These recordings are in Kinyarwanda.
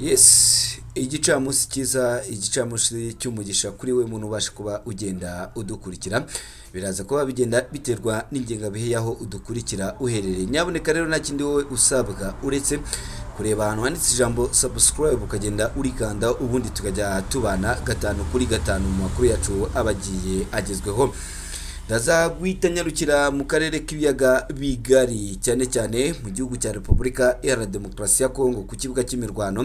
Yes, igicamunsi cyiza, igicamunsi cy'umugisha kuri we muntu ubasha kuba ugenda udukurikira. Biraza kuba bigenda biterwa n'ingengabihe y'aho udukurikira uherereye. Nyaboneka rero, nta kindi wowe usabwa uretse kureba ahantu handitse ijambo "subscribe", ukagenda urikanda, ubundi tukajya tubana gatanu kuri gatanu mu makuru yacu aba agiye agezweho. Ndaza guhita nyarukira mu karere k'Ibiyaga Bigari, cyane cyane mu gihugu cya Repubulika Iharanira Demokarasi ya Kongo, ku kibuga cy'imirwano,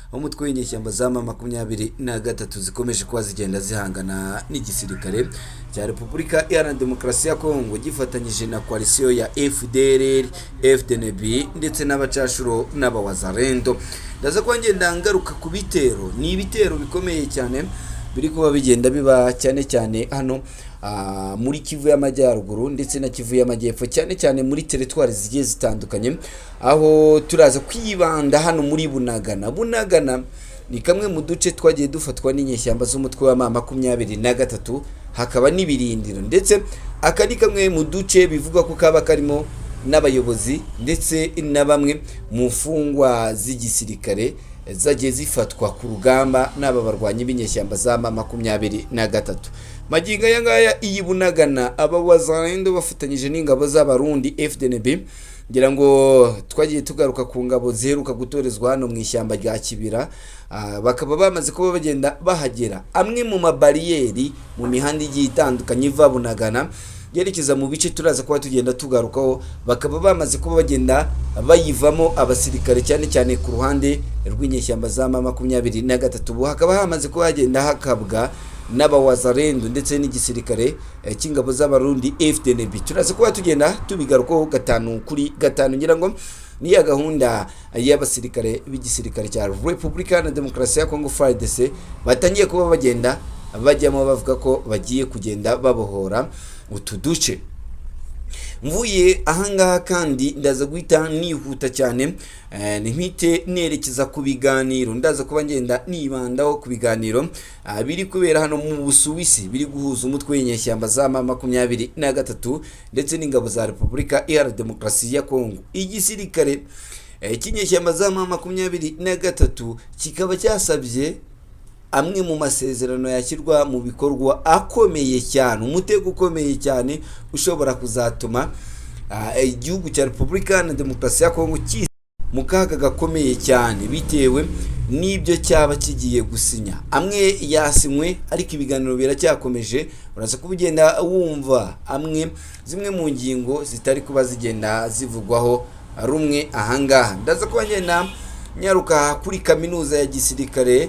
aho umutwe w'inyeshyamba za M23 zikomeje kuba zigenda zihangana n'igisirikare cya Repubulika Iharanira Demokarasi ya Kongo gifatanyije na coalition ya FDLR, FDNB ndetse n'abacashuro n'abawazarendo. Ndaza kuba ngenda ngaruka ku bitero, ni ibitero bikomeye cyane biri kuba bigenda biba cyane cyane hano muri Kivu y'Amajyaruguru ndetse na Kivu y'Amajyepfo, cyane cyane muri teritwari zigiye zitandukanye, aho turaza kwibanda hano muri Bunagana. Bunagana ni kamwe mu duce twagiye dufatwa n'inyeshyamba z'umutwe wa M23, hakaba n'ibirindiro, ndetse aka ni kamwe mu duce bivugwa ko kaba karimo n'abayobozi ndetse na bamwe mu mfungwa z'igisirikare zagiye zifatwa ku rugamba n'aba barwanyi b'inyeshyamba za M23. Magingo aya ngaya, iyi Bunagana, aba Wazalendo bafatanyije n'ingabo z'Abarundi FDNB. Ngira ngo twagiye tugaruka ku ngabo ziheruka gutorezwa hano mu ishyamba rya Kibira, bakaba bamaze kuba bagenda bahagera. Amwe mu mabariyeri mu mihanda igiye itandukanye iva Bunagana yerekeza mu bice turaza kuba tugenda tugarukaho, bakaba bamaze kuba bagenda bayivamo abasirikare, cyane cyane ku ruhande rw'inyeshyamba za M23. Ubu hakaba hamaze kuba hagenda hakabwa n'abawazarendo ndetse n'igisirikare cy'ingabo z'Abarundi FDNB. Turaza kuba tugenda tubigarukaho gatanu kuri gatanu. Ngira ngo niya gahunda y'abasirikare b'igisirikare cya Repubulika na Demokarasi ya Congo FARDC batangiye kuba bagenda bajyamo, bavuga ko bagiye kugenda babohora utu duce. Mvuye ahangaha kandi, ndaza guhita nihuta cyane, mpite nerekeza ku biganiro. Ndaza kuba ngenda nibandaho ku biganiro biri kubera hano mu Busuwisi, biri guhuza umutwe w'inyeshyamba za M23 ndetse n'ingabo za Repubulika Iharanira Demokarasi ya Kongo. Igisirikare cy'inyeshyamba za M23 kikaba cyasabye amwe mu masezerano yashyirwa mu bikorwa akomeye cyane, umutego ukomeye cyane ushobora kuzatuma igihugu cya Repubulika na Demokarasi ya Kongo ki mu kaga gakomeye cyane bitewe n'ibyo cyaba kigiye gusinya. Amwe yasinywe, ariko ibiganiro biracyakomeje. Uraza kuba ugenda wumva amwe zimwe mu ngingo zitari kuba zigenda zivugwaho rumwe ahangaha. Ndaza kuba ngenda nyaruka kuri kaminuza ya gisirikare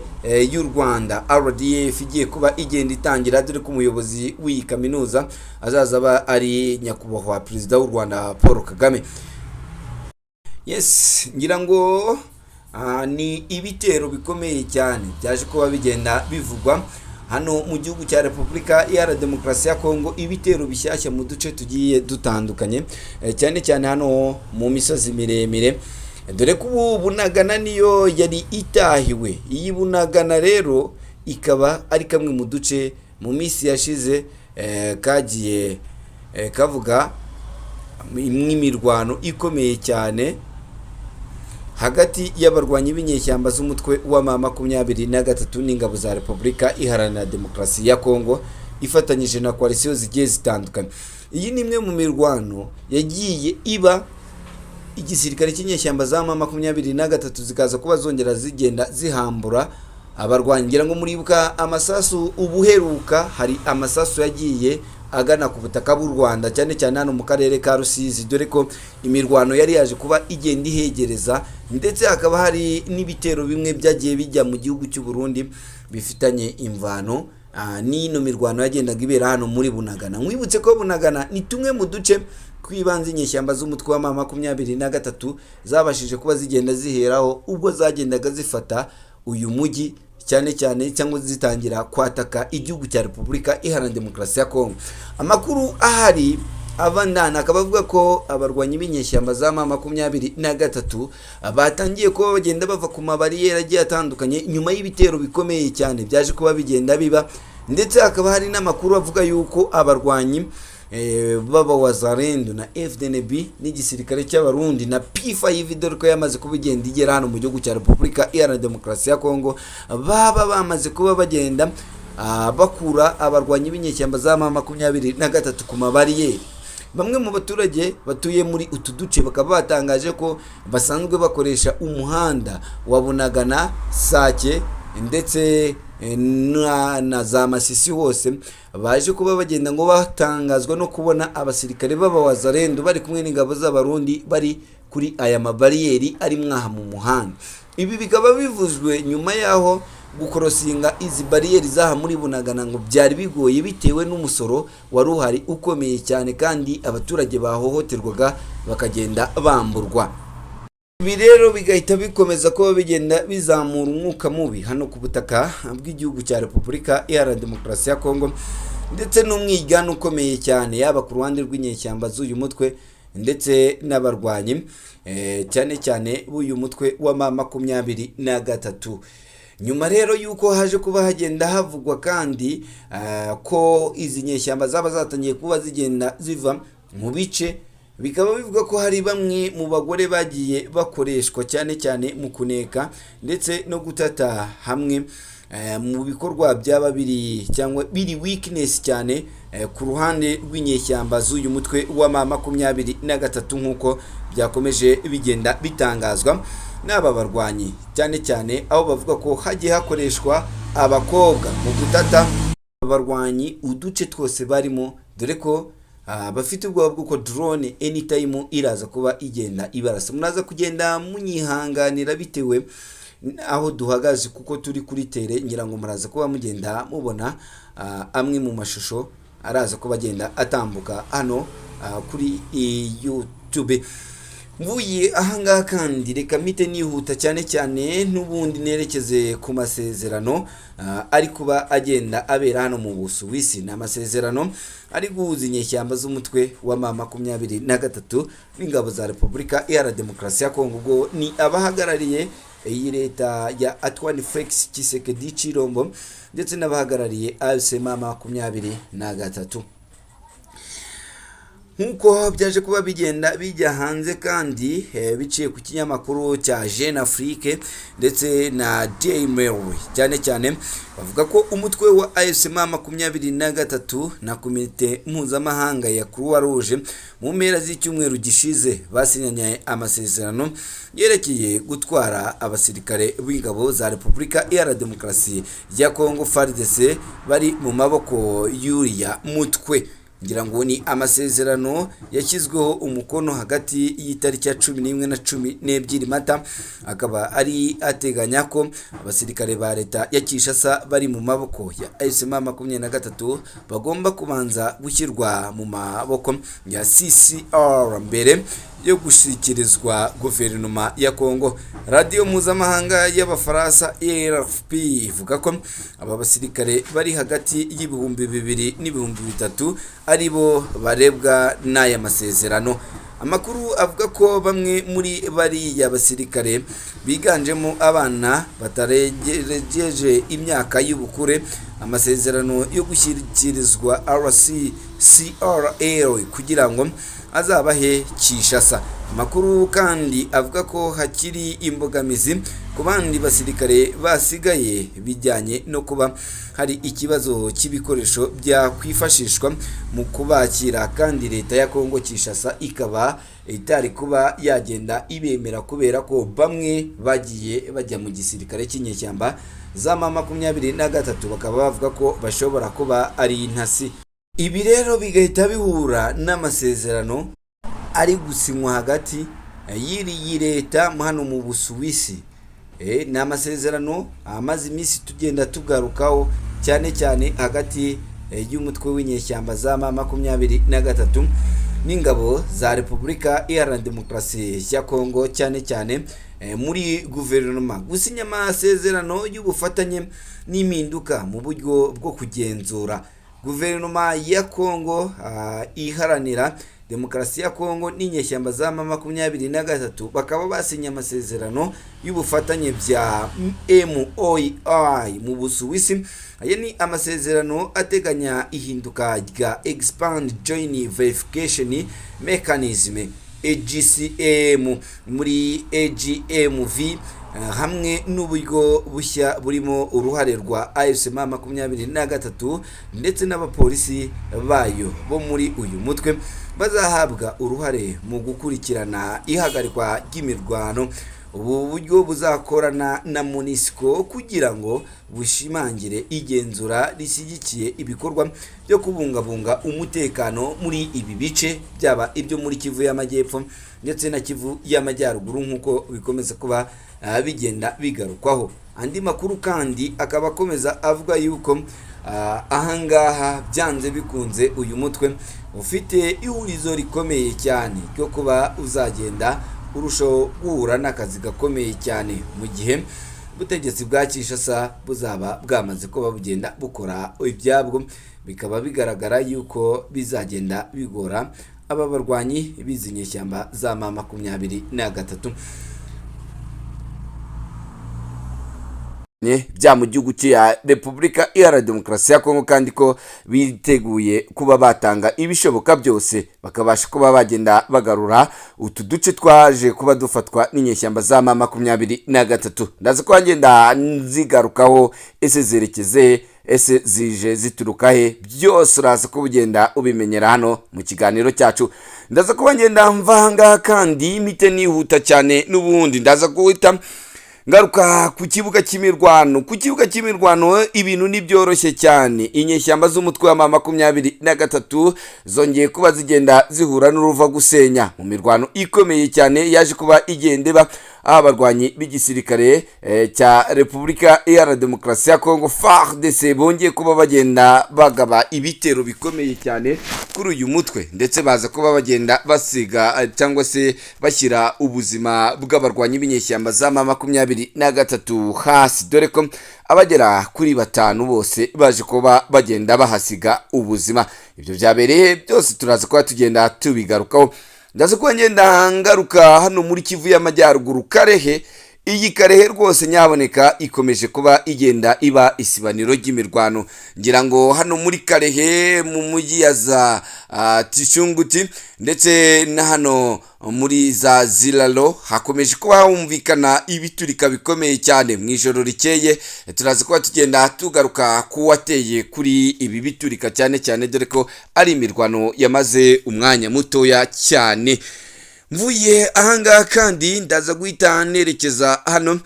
y'u Rwanda RDF igiye kuba igenda itangira, dore ko umuyobozi w'iyi kaminuza azaza aba ari Nyakubahwa Perezida w'u Rwanda Paul Kagame. Yes, ngira ngo ni ibitero bikomeye cyane byaje kuba bigenda bivugwa hano mu gihugu cya Repubulika Iharanira Demokarasi ya Kongo, ibitero bishyashya mu duce tugiye dutandukanye, cyane cyane hano mu misozi miremire, dore ko ubu Bunagana niyo yari itahiwe. Iyi Bunagana rero ikaba ari kamwe mu duce mu minsi yashize kagiye kavuga nk'imirwano ikomeye cyane hagati y'abarwanyi b'inyeshyamba z'umutwe wa M23 n'ingabo za Repubulika Iharanira Demokarasi ya Kongo ifatanyije na coalition zigiye zitandukanye. Iyi ni imwe mu mirwano yagiye iba, igisirikare cy'inyeshyamba za M23 zikaza kuba zongera zigenda zihambura abarwanyi. Ngira ngo muribuka amasasu ubuheruka, hari amasasu yagiye agana ku butaka bw'u Rwanda, cyane cyane hano mu karere ka Rusizi, dore ko imirwano yari yaje kuba igenda ihegereza, ndetse hakaba hari n'ibitero bimwe byagiye bijya mu gihugu cy'u Burundi bifitanye imvano n'ino mirwano yagendaga ibera hano muri Bunagana. Mwibutse ko Bunagana ni tumwe mu duce tw'ibanze inyeshyamba z'umutwe wa M23 zabashije kuba zigenda ziheraho ubwo zagendaga zifata uyu mujyi cyane cyane, cyangwa zitangira kwataka igihugu cya Repubulika Iharanira Demokarasi ya Kongo. Amakuru ahari ava ndani akaba avuga ko abarwanyi b'inyeshyamba za M23 batangiye kuba bagenda bava ku mabariyeri agiye atandukanye nyuma y'ibitero bikomeye cyane byaje kuba bigenda biba, ndetse hakaba hari n'amakuru avuga yuko abarwanyi baba Wazalendo na FDNB n'igisirikare cy'Abarundi na P5, dore ko yamaze kuba igenda igera hano mu gihugu cya Repubulika Iharanira Demokarasi ya Kongo, baba bamaze kuba bagenda bakura abarwanyi b'inyeshyamba za M23 ku mabariyeri. Bamwe mu baturage batuye muri utu duce bakaba batangaje ko basanzwe bakoresha umuhanda wa Bunagana, Sake ndetse na za Masisi hose, baje kuba bagenda ngo batangazwa no kubona abasirikare b'Abawazalendo bari kumwe n'ingabo z'Abarundi bari kuri aya mabariyeri ari mwaha mu muhanda. Ibi bikaba bivuzwe nyuma y'aho gukorosinga izi bariyeri zaha muri Bunagana ngo byari bigoye bitewe n'umusoro wari uhari ukomeye cyane, kandi abaturage bahohoterwaga bakagenda bamburwa. Ibi rero bigahita bikomeza kuba bigenda bizamura umwuka mubi hano ku butaka bw'igihugu cya Repubulika Iharanira Demokarasi ya Kongo, ndetse n'umwigano ukomeye cyane, yaba ku ruhande rw'inyeshyamba z'uyu mutwe ndetse n'abarwanyi cyane cyane b'uyu mutwe wa M23. Nyuma rero y'uko haje kuba hagenda havugwa kandi ko izi nyeshyamba zaba zatangiye kuba zigenda ziva mu bice, bikaba bivuga ko hari bamwe mu bagore bagiye bakoreshwa cyane cyane mu kuneka ndetse no gutata hamwe mu bikorwa byaba biri cyangwa biri weakness cyane ku ruhande rw'inyeshyamba z'uyu mutwe wa M23, nk'uko byakomeje bigenda bitangazwa n'aba barwanyi, cyane cyane aho bavuga ko hagiye hakoreshwa abakobwa mu gutata abarwanyi uduce twose barimo, dore ko bafite ubwoba bw'uko drone anytime iraza kuba igenda ibarasa. Muraza kugenda munyihanganira bitewe aho duhagaze kuko turi kuri terrain. Ngira ngo muraza kuba mugenda mubona amwe mu mashusho araza kuba agenda atambuka hano kuri YouTube. Mvuye ahangaha kandi, reka mpite nihuta cyane cyane n'ubundi nerekeze ku masezerano ari kuba agenda abera hano mu Busuwisi. Ni amasezerano ari guhuza inyeshyamba z'umutwe wa M23 n'ingabo za Repubulika Iharanira Demokarasi ya Kongo. Ubwo ni abahagarariye iyi leta ya Antoine Felix Tshisekedi Tshilombo ndetse n'abahagarariye AFC M23, nk'uko byaje kuba bigenda bijya hanze kandi biciye ku kinyamakuru cya Jeune Afrique ndetse na Daily Mail. Cyane cyane bavuga ko umutwe wa AFC M23 na komite mpuzamahanga ya Croix Rouge mu mpera z'icyumweru gishize basinyanye amasezerano yerekeye gutwara abasirikare b'ingabo za Repubulika Iharanira Demokarasi ya Kongo, FARDC, bari mu maboko y'uriya mutwe. Ngira ngo ni amasezerano yashyizweho umukono hagati y'itariki ya 11 na 12 Mata, akaba ari ateganya ko abasirikare ba leta ya Kinshasa bari mu maboko ya AFC M23 bagomba kubanza gushyirwa mu maboko ya CCR mbere yo gushyikirizwa guverinoma ya Kongo. Radiyo mpuzamahanga y'Abafaransa RFP ivuga ko aba basirikare bari hagati y'2000 n'3000 ari bo barebwa n'aya masezerano. Amakuru avuga ko bamwe muri bariya basirikare biganjemo abana batarengeje imyaka y'ubukure. Amasezerano yo gushyikirizwa RCCRL kugira ngo azabahe Kinshasa. Amakuru kandi avuga ko hakiri imbogamizi ku bandi basirikare basigaye, bijyanye no kuba hari ikibazo cy'ibikoresho byakwifashishwa mu kubakira, kandi leta ya Kongo Kinshasa ikaba itari kuba yagenda ibemera kubera ko bamwe bagiye bajya mu gisirikare cy'inyeshyamba za M23, bakaba bavuga ko bashobora kuba ari intasi. Ibi rero bigahita bihura n'amasezerano ari gusinywa hagati y'iri leta hano mu Busuwisi. Ni amasezerano amaze iminsi tugenda tugarukaho cyane cyane hagati y'umutwe w'inyeshyamba za M23 n'ingabo za Repubulika Iharanira Demokarasi ya Kongo, cyane cyane muri guverinoma, gusinya amasezerano y'ubufatanye n'impinduka mu buryo bwo kugenzura guverinoma ya Kongo iharanira Demokarasi ya Kongo n'inyeshyamba za M23 bakaba basinye amasezerano y'ubufatanye bya MOI mu Busuwisi. Aya ni amasezerano ateganya ihinduka rya Expand Joint Verification Mechanism, EGCM, muri EGMV, hamwe n'uburyo bushya burimo uruhare rwa AFC M23 ndetse n'abapolisi bayo bo muri uyu mutwe bazahabwa uruhare mu gukurikirana ihagarikwa ry'imirwano. Ubu buryo buzakorana na MONUSCO kugira ngo bushimangire igenzura rishyigikiye ibikorwa byo kubungabunga umutekano muri ibi bice, byaba ibyo muri Kivu y'Amajyepfo ndetse na Kivu y'Amajyaruguru, nk'uko bikomeza kuba bigenda bigarukwaho. Andi makuru kandi akaba akomeza avuga yuko ahangaha byanze bikunze uyu mutwe ufite ihurizo rikomeye cyane ryo kuba uzagenda urushaho guhura n'akazi gakomeye cyane mu gihe ubutegetsi bwa Kinshasa buzaba bwamaze kuba bugenda bukora ibyabwo, bikaba bigaragara yuko bizagenda bigora aba barwanyi b'izi nyeshyamba za M23 bya mu gihugu cya Repubulika Iharanira Demokarasi ya Kongo, kandi ko biteguye kuba batanga ibishoboka byose bakabasha kuba bagenda bagarura utu duce twaje kuba dufatwa n'inyeshyamba za M23. Ndaza kuba ngenda nzigarukaho, ese zerekeze, ese zije zituruka he? Byose uraza kuba ugenda ubimenyera hano mu kiganiro cyacu. Ndaza kuba ngenda mva ahangaha kandi mite nihuta cyane, n'ubundi ndaza guhita ngaruka ku kibuga cy'imirwano. Ku kibuga cy'imirwano ibintu ntibyoroshye cyane. Inyeshyamba z'umutwe wa M23 zongeye kuba zigenda zihura n'uruva gusenya mu mirwano ikomeye cyane yaje kuba igenda iba, aho abarwanyi b'igisirikare cya Repubulika Iharanira Demokarasi ya Kongo, FARDC, bongeye kuba bagenda bagaba ibitero bikomeye cyane kuri uyu mutwe, ndetse baza kuba bagenda basiga cyangwa se bashyira ubuzima bw'abarwanyi b'inyeshyamba za M23 hasi, dore ko abagera kuri batanu bose baje kuba bagenda bahasiga ubuzima. Ibyo byabereye byose turaza kuba tugenda tubigarukaho. Ndaza kuba ngenda ngaruka hano muri Kivu y'Amajyaruguru, Karehe. Iyi Karehe rwose nyaboneka ikomeje kuba igenda iba isibaniro ry'imirwano. Ngira ngo hano muri Karehe mu mujyi ya za Tishunguti ndetse na hano muri za Ziralo hakomeje kuba humvikana ibiturika bikomeye cyane mu ijoro rikeye. Turaza kuba tugenda tugaruka ku wateye kuri ibi biturika cyane cyane, dore ko ari imirwano yamaze umwanya mutoya cyane. Mvuye ahangaha kandi ndaza guhita nerekeza hano,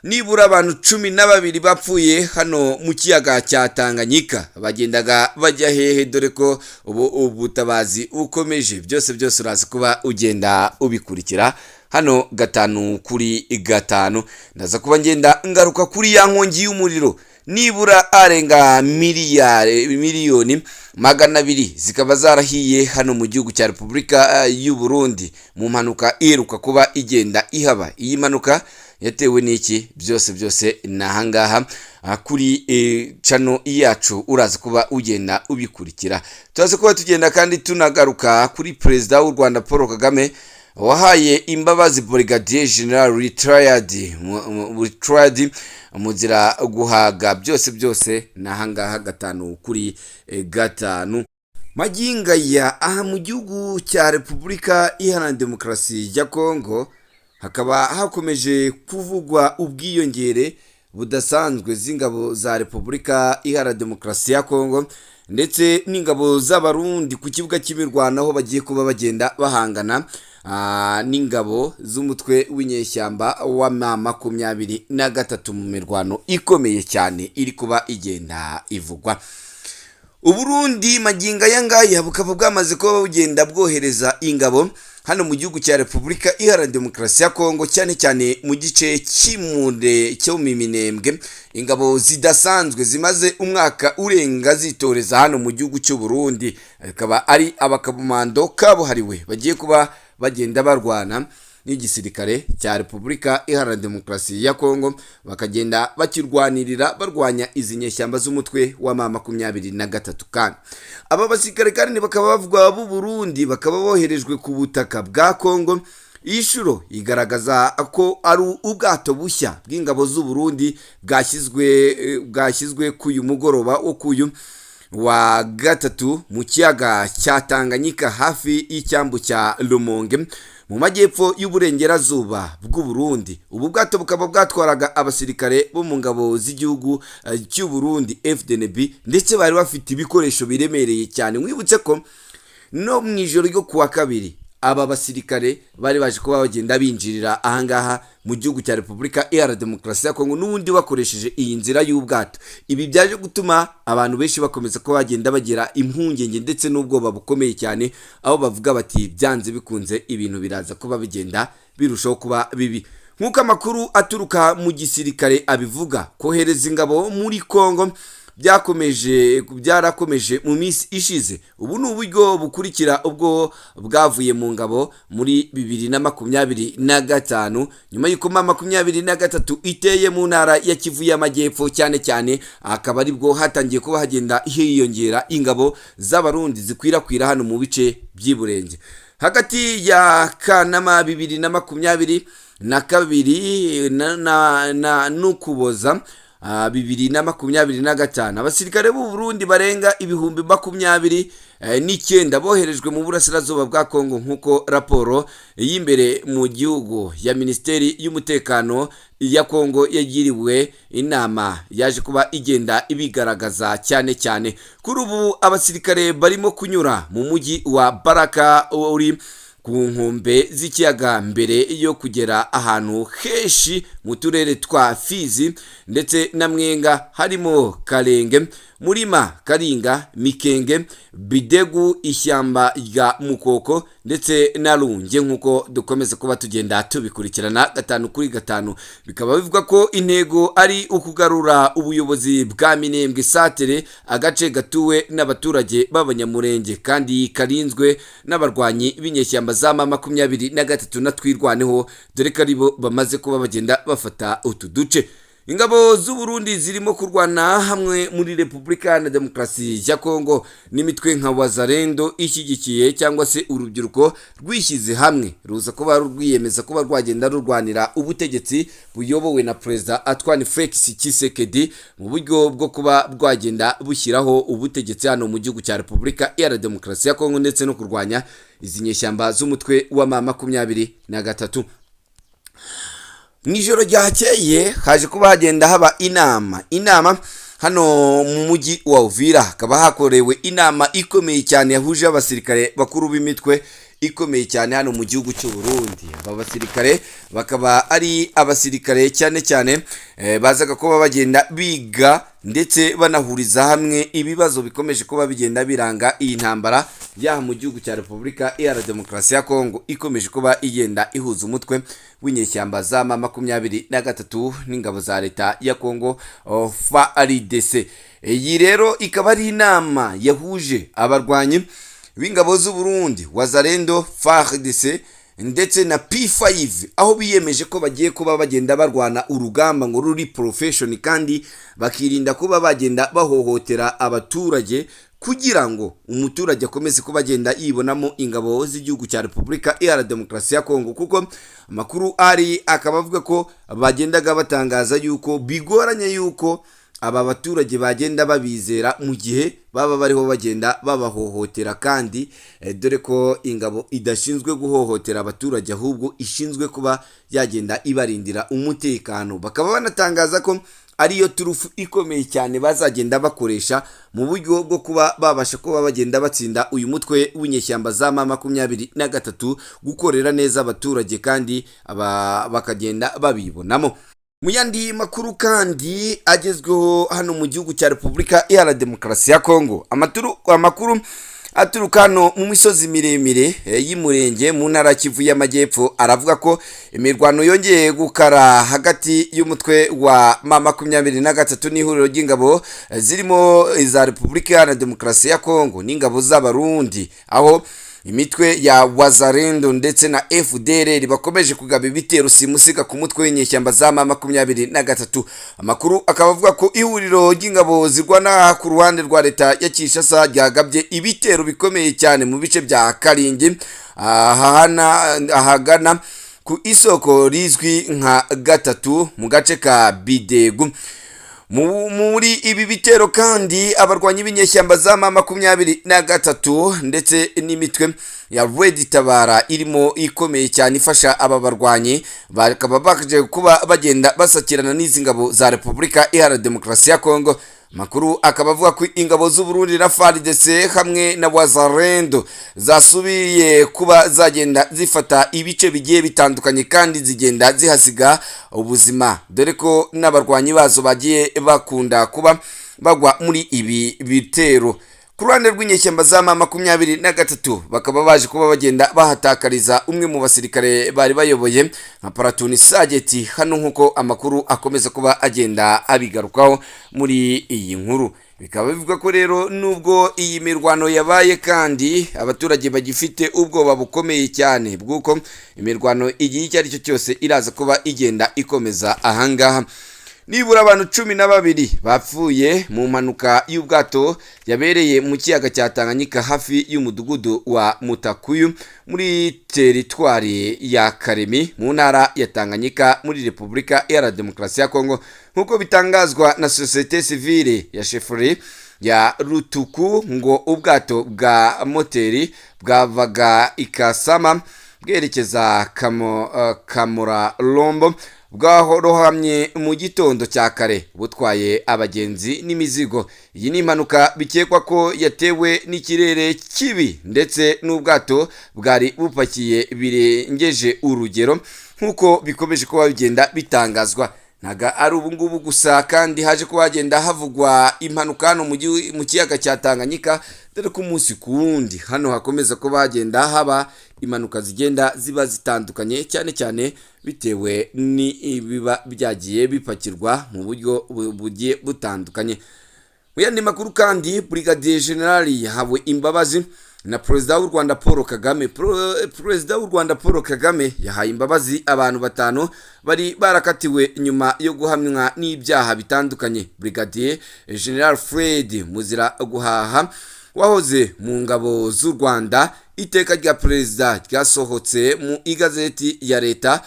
nibura abantu 12 bapfuye hano mu kiyaga cya Tanganyika bagendaga bajya hehe, dore ko ubu ubutabazi bukomeje. Byose byose uraza kuba ugenda ubikurikira hano gatanu kuri gatanu. Ndaza kuba ngenda ngaruka kuri ya nkongi y'umuriro, nibura arenga 200 miliyoni zikaba zarahiye hano mu gihugu cya Repubulika y'u Burundi mu mpanuka iheruka kuba igenda ihaba. Iyi mpanuka yatewe n'iki? Byose byose ni ahangaha kuri channel yacu, uraza kuba ugenda ubikurikira. Turaza kuba tugenda kandi tunagaruka kuri Perezida w'u Rwanda Paul Kagame wahaye imbabazi Brigadier General retired Muzira Guhaga. Byose byose ni ahangaha gatanu kuri gatanu. Magingo aya aha mu gihugu cya Repubulika Iharanira Demokarasi ya Kongo hakaba hakomeje kuvugwa ubwiyongere budasanzwe z'ingabo za Repubulika Iharanira Demokarasi ya Kongo ndetse n'ingabo z'Abarundi ku kibuga cy'imirwano, aho bagiye kuba bagenda bahangana n'ingabo z'umutwe w'inyeshyamba wa M23 mu mirwano ikomeye cyane iri kuba igenda ivugwa. Uburundi magingo aya ngaya bukaba bwamaze kuba bugenda bwohereza ingabo hano mu gihugu cya Repubulika Iharanira Demokarasi ya Kongo, cyane cyane mu gice cy'Imunde cyo mu Minembwe, ingabo zidasanzwe zimaze umwaka urenga zitoreza hano mu gihugu cy'u Burundi, akaba ari abakomando kabuhariwe bagiye kuba bagenda barwana. n'igisirikare cya Repubulika Iharanira Demokarasi ya Kongo, bakagenda bakirwanirira barwanya izi nyeshyamba z'umutwe wa M23. Kandi aba basirikare kandi bakaba bavugwa b'u Burundi, bakaba boherejwe ku butaka bwa Kongo. Iyi shuro igaragaza ko ari ubwato bushya bw'ingabo z'u Burundi bwashyizwe ku uyu mugoroba wo kuyu wa gatatu mu kiyaga cya Tanganyika, hafi y'icyambu cya Rumonge mu majyepfo y'uburengerazuba bw'u Burundi. Ubu bwato bukaba bwatwaraga abasirikare bo mu ngabo z'igihugu cy'u Burundi FDNB, ndetse bari bafite ibikoresho biremereye cyane. Mwibutse ko no mu ijoro ryo kuwa kabiri aba basirikare bari baje kuba bagenda binjirira ahangaha mu gihugu cya Repubulika Iharanira Demokarasi ya Kongo, n'ubundi bakoresheje iyi nzira y'ubwato. Ibi byaje gutuma abantu benshi bakomeza kuba bagenda bagira impungenge ndetse n'ubwoba bukomeye cyane, aho bavuga bati byanze bikunze ibintu biraza kuba bigenda birushaho kuba bibi. Nk'uko amakuru aturuka mu gisirikare abivuga, kohereza ingabo muri Kongo byarakomeje mu minsi ishize. Ubu ni uburyo bukurikira ubwo bwavuye mu ngabo muri 2025, nyuma y'uko M23 iteye mu ntara ya Kivu y'Amajyepfo cyane cyane, akaba aribwo hatangiye kuba hagenda hiyongera ingabo z'Abarundi zikwirakwira hano mu bice by'Iburenge. Hagati ya Kanama 2022 n'Ukuboza 2025, abasirikare b'u Burundi barenga 29,000 boherejwe mu burasirazuba bwa Kongo, nk'uko raporo y'imbere mu gihugu ya Minisiteri y'Umutekano ya Kongo yagiriwe inama yaje kuba igenda ibigaragaza cyane cyane. Kuri ubu abasirikare barimo kunyura mu mujyi wa Baraka uri ku nkombe z'ikiyaga, mbere yo kugera ahantu henshi mu turere twa Fizi ndetse na Mwenga, harimo Karenge, Murima, Karinga, Mikenge, Bidegu, ishyamba rya Mukoko ndetse na Runge, nk'uko dukomeza kuba tugenda tubikurikirana gatanu kuri gatanu. Bikaba bivuga ko intego ari ukugarura ubuyobozi bwa Minembwe Satere, agace gatuwe n'abaturage b'Abanyamurenge kandi karinzwe n'abarwanyi b'inyeshyamba za M23 na Twirwaneho, dore ko aribo bamaze kuba bagenda bafata utu duce. Ingabo z'u Burundi zirimo kurwana hamwe muri Repubulika Iharanira Demokarasi ya Kongo n'imitwe nka Wazalendo ishyigikiye cyangwa se urubyiruko rwishyize hamwe ruza kuba rwiyemeza kuba rwagenda rurwanira ubutegetsi buyobowe na Perezida Antoine Felix Tshisekedi, mu buryo bwo kuba bwagenda bushyiraho ubutegetsi hano mu gihugu cya Repubulika Iharanira Demokarasi ya Kongo, ndetse no kurwanya izi nyeshyamba z'umutwe wa M23. Mu ijoro ryakeye haje kuba hagenda haba inama hano mu mujyi wa Uvira, hakaba hakorewe inama ikomeye cyane yahuje abasirikare bakuru b'imitwe ikomeye cyane hano mu gihugu cy'u Burundi. Aba basirikare bakaba ari abasirikare cyane cyane bazaga kuba bagenda biga ndetse banahuriza hamwe ibibazo bikomeje kuba bigenda biranga iyi ntambara yaha mu gihugu cya Repubulika Iharanira Demokarasi ya Kongo, ikomeje kuba igenda ihuza umutwe w'inyeshyamba za M23 n'ingabo za leta ya Kongo FARDC. Iyi rero ikaba ari inama yahuje abarwanyi b'ingabo z'u Burundi, Wazalendo, FARDC ndetse na P5, aho biyemeje ko bagiye kuba bagenda barwana urugamba ngo ruri profession, kandi bakirinda kuba bagenda bahohotera abaturage, kugira ngo umuturage akomeze kuba agenda yibonamo ingabo z'igihugu cya Repubulika Iharanira Demokarasi ya Kongo. Kuko amakuru ari akaba avuga ko bagendaga batangaza yuko bigoranye yuko aba baturage bagenda babizera mu gihe baba bariho bagenda babahohotera, kandi dore ko ingabo idashinzwe guhohotera abaturage, ahubwo ishinzwe kuba yagenda ibarindira umutekano. Bakaba banatangaza ko ariyo turufu ikomeye cyane bazagenda bakoresha mu buryo bwo kuba babasha kuba bagenda batsinda uyu mutwe w'inyeshyamba za M23, gukorera neza abaturage kandi bakagenda babibonamo. Mu yandi makuru kandi agezweho hano mu gihugu cya Repubulika Iharanira Demokarasi ya Kongo, amakuru aturuka hano mu misozi miremire y'Imurenge mu ntara ya Kivu y'Amajyepfo aravuga ko imirwano yongeye gukara hagati y'umutwe wa M23 n'ihuriro ry'ingabo zirimo iza Repubulika Iharanira Demokarasi ya Kongo n'ingabo z'Abarundi, aho Imitwe ya Wazalendo ndetse na FDLR bakomeje kugaba ibitero simusiga ku mutwe w'inyeshyamba za M23. Amakuru akaba avuga ko ihuriro ry'ingabo zirwana ku ruhande rwa leta ya Kinshasa ryagabye ibitero bikomeye cyane mu bice bya Karingi, ahagana ku isoko rizwi nka Gatatu mu gace ka Bidegu. Muri ibi bitero kandi, abarwanyi b'inyeshyamba za M23 ndetse n'imitwe ya Red Tabara irimo ikomeye cyane ifasha aba barwanyi, bakaba baje kuba bagenda basakirana n'izi ngabo za Repubulika Iharanira Demokarasi ya Kongo. Makuru akaba avuga ko ingabo z'u Burundi na FARDC hamwe na Wazalendo zasubiye kuba zagenda zifata ibice bigiye bitandukanye, kandi zigenda zihasiga ubuzima, dore ko n'abarwanyi bazo bagiye bakunda kuba bagwa muri ibi bitero. Ku ruhande rw'inyeshyamba za M23, bakaba baje kuba bagenda bahatakariza umwe mu basirikare bari bayoboye nka platoon sergeant hano, nk'uko amakuru akomeza kuba agenda abigarukaho muri iyi nkuru. Bikaba bivuga ko rero nubwo iyi mirwano yabaye, kandi abaturage bagifite ubwoba bukomeye cyane bw'uko imirwano igihe icyo ari cyo cyose iraza kuba igenda ikomeza ahangaha. Nibura abantu 12 bapfuye mu mpanuka y'ubwato yabereye mu kiyaga cya Tanganyika hafi y'umudugudu wa Mutakuyu muri teritwari ya Karemi mu ntara ya Tanganyika muri Repubulika Iharanira Demokarasi ya Kongo, nk'uko bitangazwa na sosiyete sivile ya chefferie ya Rutuku. Ngo ubwato bwa moteri bwavaga Ikasama bwerekeza Kamurarombo bwarohamye mu gitondo cya kare, butwaye abagenzi n'imizigo. Iyi ni impanuka bikekwa ko yatewe n'ikirere kibi ndetse n'ubwato bwari bupakiye birengeje urugero, nk'uko bikomeje kuba bigenda bitangazwa. Ntago ari ubu ngubu gusa kandi haje kuba hagenda havugwa impanuka hano mu kiyaga cya Tanganyika, dore ko umunsi ku wundi hano hakomeza kuba hagenda haba impanuka zigenda ziba zitandukanye, cyane cyane bitewe n'ibiba byagiye bipakirwa mu buryo bugiye butandukanye. Mu yandi makuru kandi, Brigadier General yahawe imbabazi na Perezida w'u Rwanda Paul Kagame. Perezida w'u Rwanda Paul Kagame yahaye imbabazi abantu batanu bari barakatiwe nyuma yo guhamwa n'ibyaha bitandukanye. Brigadier General Fred Muzira Guhaha wahoze mu ngabo z'u Rwanda, iteka rya perezida ryasohotse mu igazeti ya leta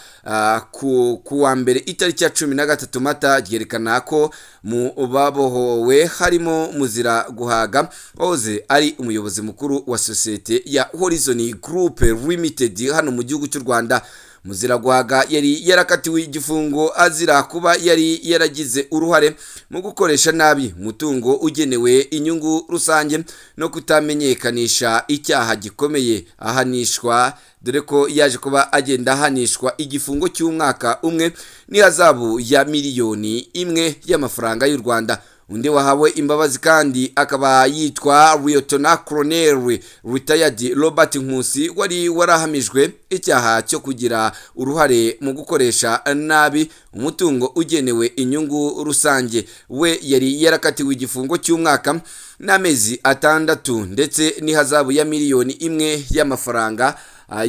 ku wa mbere itariki ya 13 Mata ryerekana ko mu babohowe harimo Muzira Guhaga wahoze ari umuyobozi mukuru wa sosiyete ya Horizon Group Limited hano mu gihugu cy'u Rwanda. Muzira Guhaga yari yarakatiwe igifungo azira kuba yari yaragize uruhare mu gukoresha nabi umutungo ugenewe inyungu rusange no kutamenyekanisha icyaha gikomeye, ahanishwa, dore ko yaje kuba agenda ahanishwa igifungo cy'umwaka umwe n'ihazabu ya 1 miliyoni y'amafaranga y'u Rwanda. Undi wahawe imbabazi kandi akaba yitwa Lieutenant Colonel Retired Robert Nkusi, wari warahamijwe icyaha cyo kugira uruhare mu gukoresha nabi umutungo ugenewe inyungu rusange. We yari yarakatiwe igifungo cy'umwaka n'amezi 6 ndetse n'ihazabu ya 1 miliyoni y'amafaranga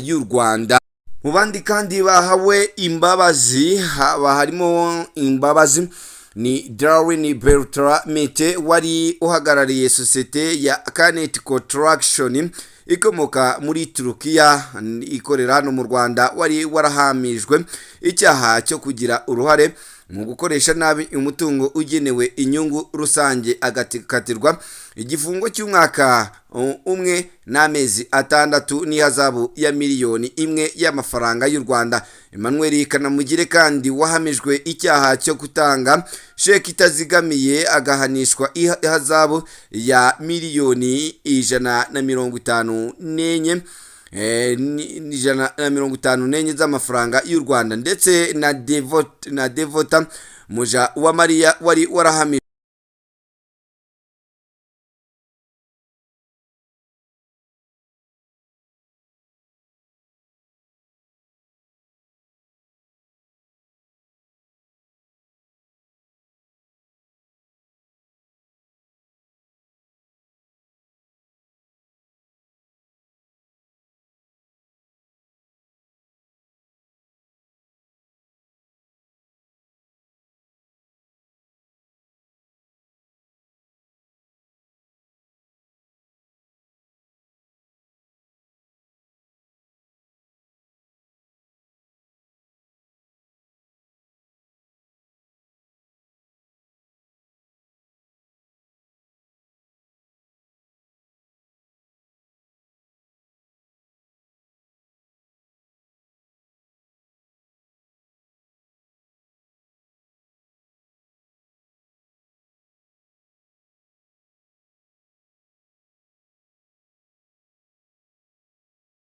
y'u Rwanda. Mu bandi kandi bahawe imbabazi, haba harimo imbabazi ni Darwin Bertramete wari uhagarariye sosiyete ya Canet Construction ikomoka muri Turukiya ikorera hano mu Rwanda, wari warahamijwe icyaha cyo kugira uruhare mu gukoresha nabi umutungo ugenewe inyungu rusange, agakatirwa igifungo cy'umwaka umwe n'amezi 6 n'ihazabu ya 1 miliyoni y'amafaranga y'u Rwanda. Emmanuel Kanamugire kandi wahamijwe icyaha cyo gutanga sheki itazigamiye, agahanishwa ihazabu ya 154 miliyoni 154 z'amafaranga y'u Rwanda, ndetse na Devota Muja wa Mariya wari warahamijwe.